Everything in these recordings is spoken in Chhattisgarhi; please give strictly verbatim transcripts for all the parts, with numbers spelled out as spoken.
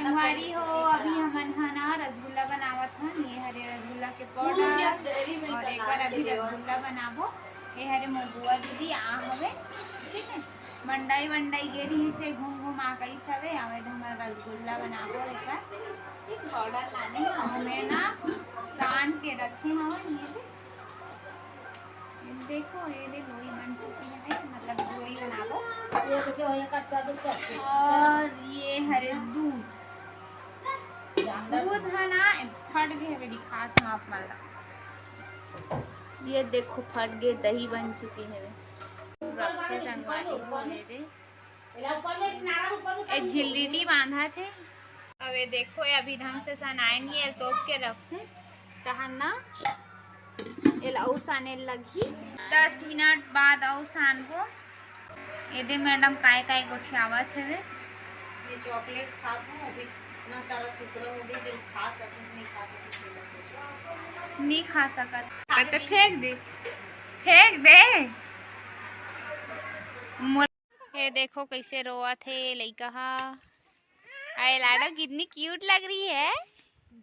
संगवारी हो, अभी हमन ह ना रसगुल्ला बनावत हन। ये हरे रसगुल्ला के पाउडर और एक बार अभी रसगुल्ला बनाबो। ये हरे मोर बुआ दीदी आ हवे, ठीक है। मंडई वंडई गे रही से घूम घूम आ गई हवे। आवे तो हमारा रसगुल्ला बनाबो एकर, ठीक, पाउडर लाने हवे ना, सान के रखे हवे ये से। देखो, ये दे लोई बन चुकी है, मतलब लोई बनाबो। ये कैसे हो, ये कच्चा दूध कैसे? और ये हरे दूध, दूध है ना, फट गए हवे, दिखात हूँ आप मन ला। ये देखो, फट गए, दही बन चुकी है। रखे संगवारी हो, ये दे। एक झिल्ली बांधा थे। अब ये देखो, ये अभी ढंग से सनाए नहीं है, तोप के रखूं, तहन ना एला अउ साने लगही। दस मिनट बाद अउ सानबो। ये दे मैडम काय काय गोठियावत हवे। ये चॉकलेट खात हूँ, अभी इतना सारा टुकड़ा हो गया, जो खा सकूँ, नहीं खा सकूँ, नहीं खा सकत। तो फेंक दे, फेंक दे। मोर ये देखो कैसे रोवत हे लइका हा। अरे लाडो, कितनी क्यूट लग रही है।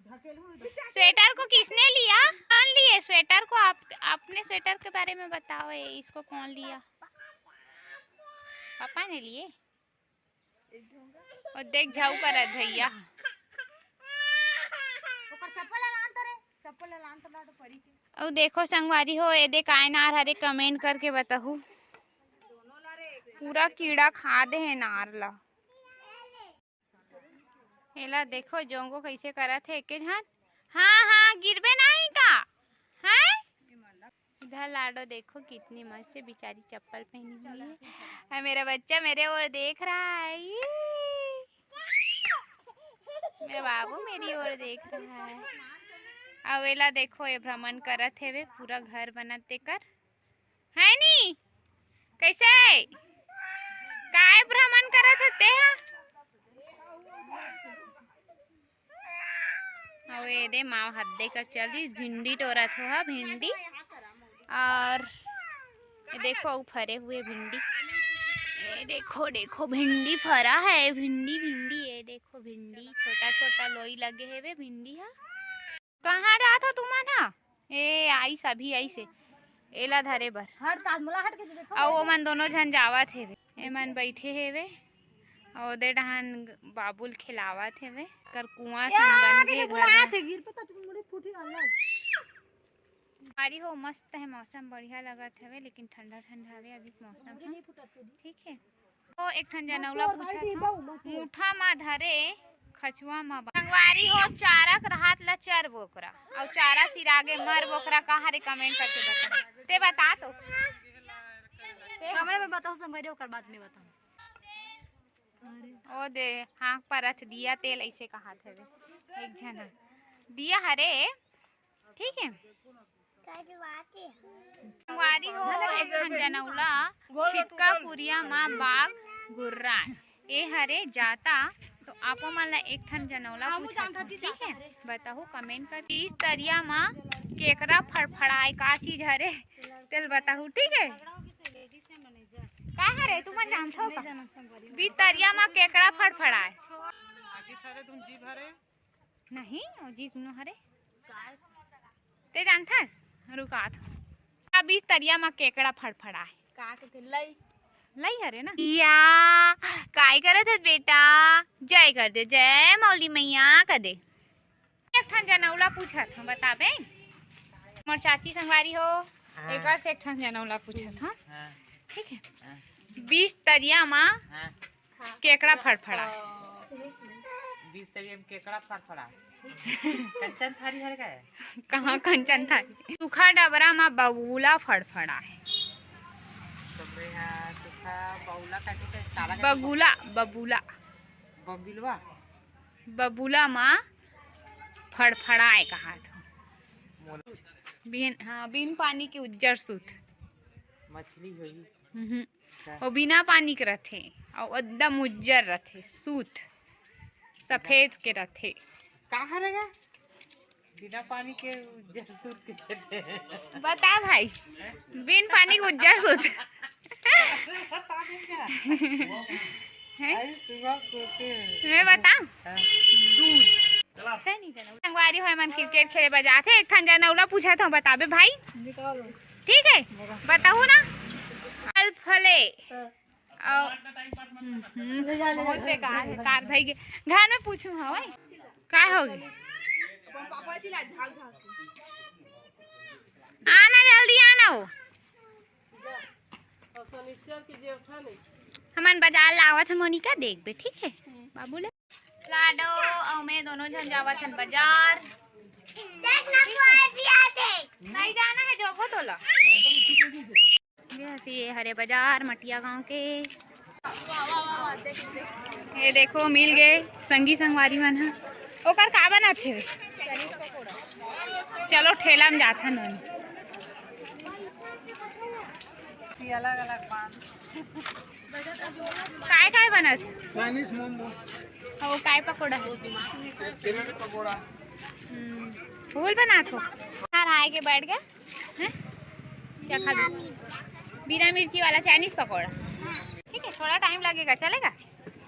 स्वेटर को किसने लिया? कौन लिए स्वेटर को? आप अपने स्वेटर के बारे में बताओ। ये इसको कौन लिया? पापा ने लिए। और देख झाऊ करत भैया। ओकर चप्पल ला लान तो रे, चप्पल ला लान तो लाडो परी के। अउ देखो संगवारी हो, ये दे काय नार हरे, कमेंट करके बताहू। पूरा कीड़ा खा दे हे नार ला। एला देखो जोंगो कैसे करत हे एके झन। हाँ हाँ, गिरबे नहीं का? हैं? इधर लाडो देखो कितनी मस्त है, बेचारी चप्पल पहनी हुई है। और मेरा बच्चा मेरे ओर देख रहा है। ई! मेरा बाबू मेरी ओर देख रहा है। अब एला देखो, ये भ्रमण करत हेवे, पूरा घर बनत तेकर। है नी? कैसे? काय भ्रमण करत हे तेहा? अउ ये दे माँ हद्दे कर चल दी, भिंडी टोरत हो हा, भिंडी। और ये देखो, अउ फरे हुए भिंडी। ये देखो, देखो, भिंडी फरा है, भिंडी, भिंडी, ये देखो, भिंडी, छोटा, छोटा लोई लगे हेवे भिंडी हा। कहाँ जात हो तुमन हा? ए, आइस, अभी आइस हे। एला धरे बर। हट, ताज मोला हट के देखो। अउ ओमन दोनों झन जावत हेवे। एमन बैठे हेवे। अउ ओदे डहान बाबुल खिलावत हेवे। कर कुआं सन बन के घर में। थे, गिर पे तो तुम मुड़ी फूटी अलग। बारी हो, मस्त है मौसम, बढ़िया लगत हवे, लेकिन ठंडा ठंडा हवे अभी मौसम ह। ठीक है। तो एक ठन जनौला पूछत हूँ, मुठा मा धरे खचुआ मा बा-, संगवारी हो, चारा के हाथ ला चर बोकरा, अउ चारा सिरागे मर बोकरा कहाँ रे? कमेंट करके बता, ते बता तो। कमरे में बताओ संगवारी, ओकर बाद में बताओ। ओ दे, हाँक परत दिया तेल ऐसे कहा थे एक जना दिया हरे। ठीक है। संगवारी हो, एक ठन जनौला छितका कुरिया मा बाघ घुर्रा ए हरे जाता, तो आपो मन ला एक ठन जनौला पूछत हूँ, ठीक है? बताहू कमेंट कर। बीच तरिया मा केकरा फड़फड़ाए का चीज हरे, तेल बताहू, ठीक है? का हरे तुमन जानथव का? बीच तरिया मा केकरा फड़फड़ाए। आगे थारे तुम जीभ हरे। नहीं, वो जीभ नो हरे। ते जानथस? रुकात। का बीच तरिया मा केकड़ा फड़फड़ाए। का कथे? लई। लई हरे ना? या, काय करत हस बेटा? जय कर दे, जय मौली मैया कर दे। एक ठन जनौला पूछत हूँ, बताबे? मोर चाची संगवारी हो, हाँ। एक बार से एक ठन जनौला पूछत हूँ। हाँ। ठीक है? हाँ। बीच तरिया मा हाँ। केकड़ा फड़फड़ा। बीच तरिया में केकड़ा फड़फड़ा। कंचन थारी हरे का? कहाँ कंचन थारी? सूखा डबरा मा बबूला फड़फड़ा है। तो मैं हाँ, सूखा बबूला का के काला का बगुला, बबूला। बबिलवा? बबूला मा फड़फड़ाए कहा था। मोला बिन, हाँ, बिन पानी के उज्जर सूत। मछली होई। हम्म। का? वो बिना पानी के रथे, अउ एकदम उज्जर रथे, सूत सफेद के रथे। का हरे गा? बिना पानी के उज्जर सूत के देते हैं। बता भाई, बिन पानी के उज्जर सूत। बता दे क्या? हैं? अरे सुबह सोते हैं। मैं बताऊं? हाँ। अच्छा नहीं करना। संगवारी हो, मन क्रिकेट खेले बर जाथे। एक ठन जना उला पूछत हूँ, बताबे भाई। ठीक है, बताहू ना। अल्फले। अउ, हम्म, बहुत बेकार है, कार भाई के। घर में पूछू, हाँ भाई, का होगे? आना जल्दी, आना हो। हमन बाजार लावत हन मोनिका, देखबे, ठीक है? बाबू ले लाडो अउ मैं दोनों झन जावत हन बाजार। देख ना, कोई भी आते। नहीं जाना है, जोगो तोला। ये हसी, ये हरे बाजार मटिया गांव के। ये देखो, मिल गए संगी संगवारी मन ह। ओकर का बनत हे? चलो, ठेला में जाथन। ये अलग-अलग पान। काय काय बनत? चाइनीज मोमो। अउ काय पकोड़ा है? ब्रेड पकोड़ा। हम्म, फूल बनात हो। यार, आए के बैठ गए। हैं? क्या खा? बिना मिर्ची वाला चाइनीज पकोड़ा। ठीक है, थोड़ा टाइम लगेगा, चलेगा?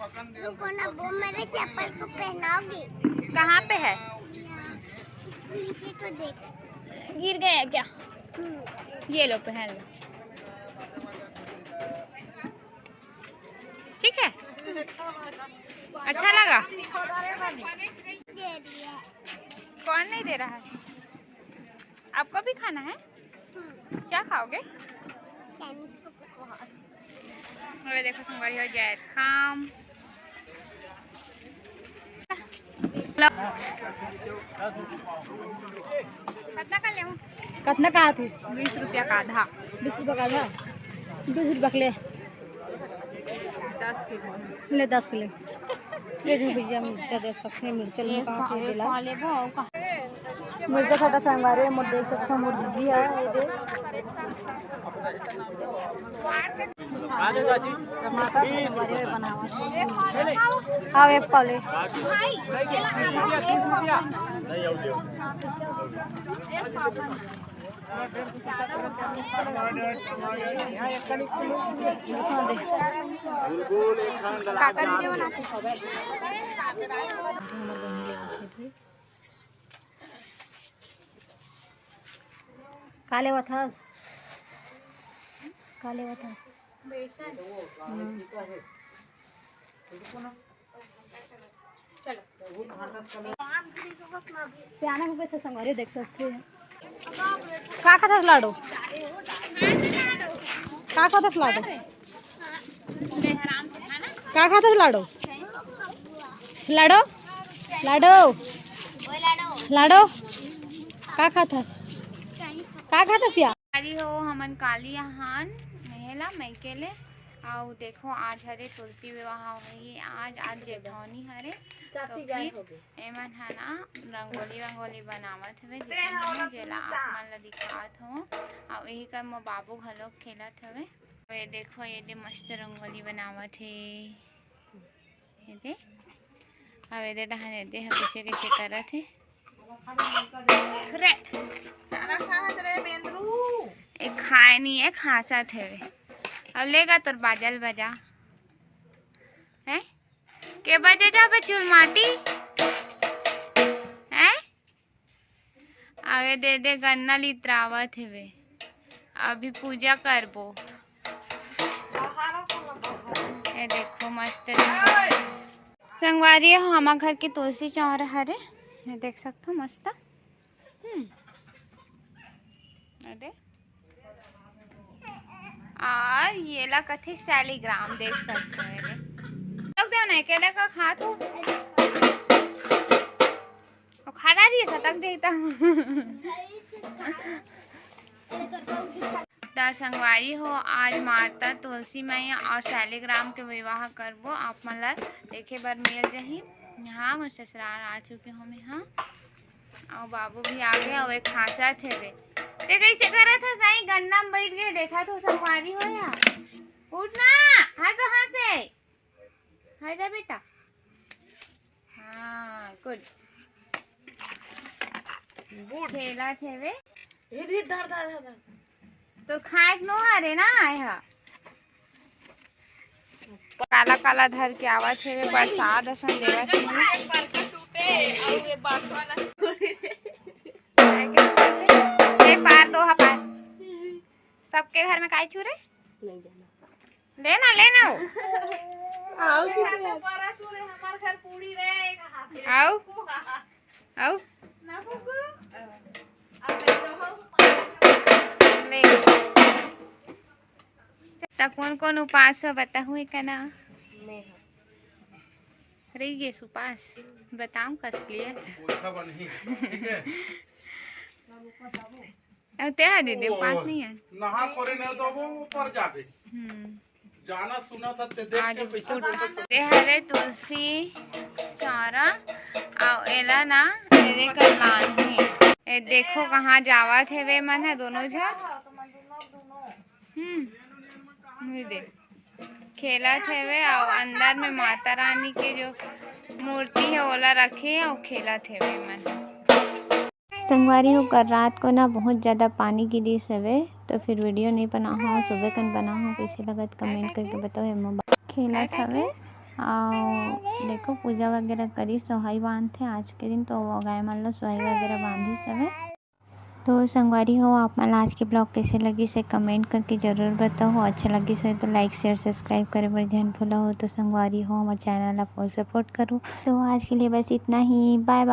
रुको ना, वो मेरे चप्पल को पहनाओगी। कहाँ पे है? इसी को देख। गिर गया क्या? हम्म। ये लो, पहन लो। ठीक है, अच्छा लगा? दे दिया। कौन नहीं दे रहा है? आपको भी खाना है? हम्म। क्या खाओगे? चाइनीज पकौड़ा। अरे देखो संगवारी हो जाए काम। कितना का लेहूं? कितना का आथे? बीस रुपया का आधा। बीस रुपया का आधा? बीस रुपया के ले। दस किलो। ले, दस किलो। ये भी भैया मिर्चा देख सकते हैं, मिर्चा एक कहाँ पे एक दिला। खा लेबो, अउ कहाँ? मिर्चा छोटा संगवारी मोर देख सकते हो, मोर दीदी है, ये दे। टमाटर के संगवारी में बनावत है। हाँ, एक पाव ले। काकर के बनाते? का लेवत हस? का लेवत हस? बेसन। हम्म। चलो। सियाना हो गए थे संगवारी, देख सकते हैं। का खाथस लाडो? का खाथस लाडो? का खाथस लाडो? लाडो? लाडो? लाडो? का खाथस? का खाथस या? अरे हो, हमन काली अहान मेहला मइके ले। अउ देखो, आज हरे तुलसी विवाह होही, आज, आज जेठौनी हरे। तो फिर एमन ह ना रंगोली वंगोली बनावत हवे, जेठौनी, जेला आप मन ल दिखावत हो। अउ यही कर मोर बाबू घलोक खेलत हवे। ये देखो, ये दे मस्त रंगोली बनावत हे। ये दे, अब ये दे डहान ये दे ह कइसे कइसे करत हे। रे, तारा खात रे बेंदरू। ए खाए नहीं है, खासत हे। अब लेगा तोर बाजल बजा। हैं? के बजे जाबे चुल माटी? हैं? आगे दे दे गन्ना लितरावत हेवे। अभी पूजा करबो। ये देखो मस्त देखो। संगवारी हो, हमर घर के तुलसी चौरा हरे, ये देख सकथो मस्त। हम्म। ये दे। और ये ला कथे शालिग्राम, देख सकते हो, ये दे। रख दे ना, अकेले का खा तू। वो खा रही है, सटक दे तो। त संगवारी हो, आज माता तुलसी मैया और शालिग्राम के विवाह करबो। आप मन ला देखे बर मिल जही। यहाँ मैं ससुराल आ चुके हो मैं, हाँ। अउ बाबू भी आ गए, अउ एक खांसत हेवे। ते कइसे करत हस? नहीं, गन्ना में बैठ गए, देखा तो संगवारी हो या। उठ ना, हट वहाँ से। खा जा बेटा। हाँ, गुड। गुड। खेलत हेवे। धर, धर, धर, धर। तोर खाए के नो हरे ना, आए हा। काला काला धर के आवत हेवे, प्रसाद असन देवत हेवे। ए, पार दो हा पार। सबके घर में काई छू रे? नहीं जाना। ले ना, ले ना। आओ, घर में बड़ा छू रे, हमार घर पूरी रे, कहाँ पे? आओ। आओ। ना फूकू। ले। त कौन कौन उपास हो बताहू एक ना? मैं हूँ। रही गे उपास, बताऊं कस लिए। पोछा बनही, ठीक है? अब ते है दीदी, ओ, उपास नहीं है। नहा करे नहीं तो वो ऊपर जाबे। हम्म। जाना सुना था ते देख आज के पैसा टूट-, देते सब। ये हरे तुलसी चारा, अउ एला ना, एदे कर लान हे। ए देखो कहाँ जावत हे वे मन ह दोनों झन। हम्म, ये देख, खेलत हेवे अउ अंदर में माता रानी के जो मूर्ति हे ओला रखे हे अउ खेलत हेवे मन। संगवारी हो, कल रात को ना बहुत ज़्यादा पानी गिरिस हवे, तो फिर वीडियो नहीं बना हो, सुबह कन बना हो, कैसे लगत कमेंट करके बताओ। ये मोबाइल खेलत हवे, अउ देखो पूजा वगैरह करिस, सोहाई बांधथे आज के दिन, तो वो गाय मन ला सोहाई वगैरह बांधिस हवे। तो संगवारी हो, आप मन ला आज के ब्लॉग कैसे लगिस हे कमेंट करके जरूर बताओ। अच्छा लगिस हो तो लाइक शेयर सब्सक्राइब करे बर झन भूला हो। तो संगवारी हो, हमारे चैनल ला सपोर्ट करो। तो आज के लिए बस इतना ही, बाय बाय।